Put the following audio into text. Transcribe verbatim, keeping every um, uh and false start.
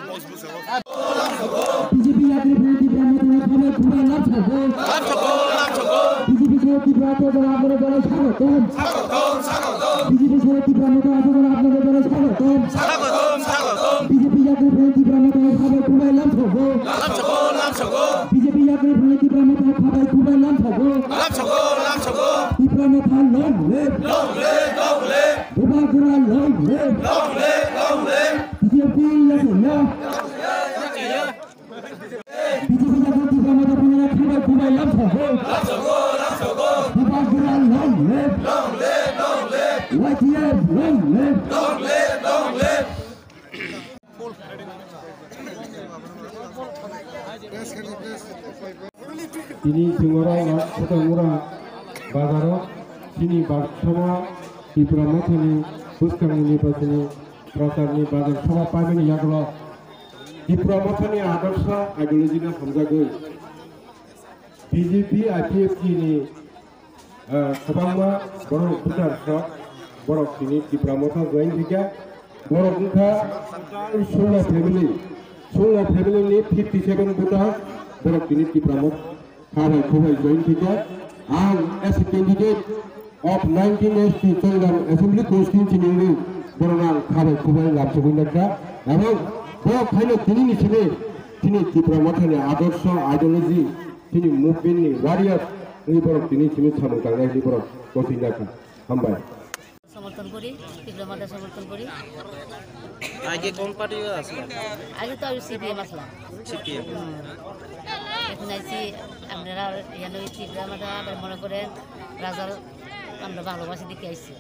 B J P yakni phaini Tipra Motha no khabai khubai lamsogo. Lamsogo, lamsogo. B J P sahib Tipra Motha no apnaro belai sagotom. Sagotom, sagotom. B J P sahib Tipra Motha no apnaro belai sagotom. Sagotom, sagotom. B J P yakni phaini Tipra Motha no khabai khubai lamsogo. Lamsogo, lamsogo. B J P yakni phaini Tipra Motha no khabai khubai lamsogo. Lamsogo, lamsogo. Tipra Motha long live. Long live, long live. Bubagra long live. Long live, long live. B J P yakni ya. B J P yakni Tipra Motha no khabai khubai lamsogo. Lamsogo, lamsogo. Bubagra long live. Long live, long live. Y T F long live. Long live, long live. Tini chwngno rwna Khotaimura bazaro chini Barsama Tipra Mothani bwskangni nirbachi ni pracharni bazar sabha paimani yagulo Tipra Mothani adorsha ideology no hamjagwi B J P I P F T ni Ah, kwbangma borok voter rok, borok tini Tipra Motha join thwikha. Borok wngkha Sungno family, Sungno family ni fifty seven voter, borok tini Tipra Motha khabai khubai join thwikha. Ang as a candidate of nineteen S T Changam Assembly Constituency ni wngwi borok ang khabai khubai lamsogwi naikha. Ebong borok haino tini ni simi tini Tipra Motha ni adorsho, ideology, tini movement ni warrior wngwi borok tini simi samung tangnai hinwi borok gotwi naikha. Hambai. সমর্থন করি, তীব্র মাত্রায় সমর্থন করি। আগে কোন পার্টি আসলে? আগে তো আমি সিপিএম আসলাম। সিপিএম। হুম। এখন আইছি, আপনারা ইয়ানো তীব্র মাত্রা আবার মনে করেন রাজার আমরা ভালোবাসি দেখে আইছি।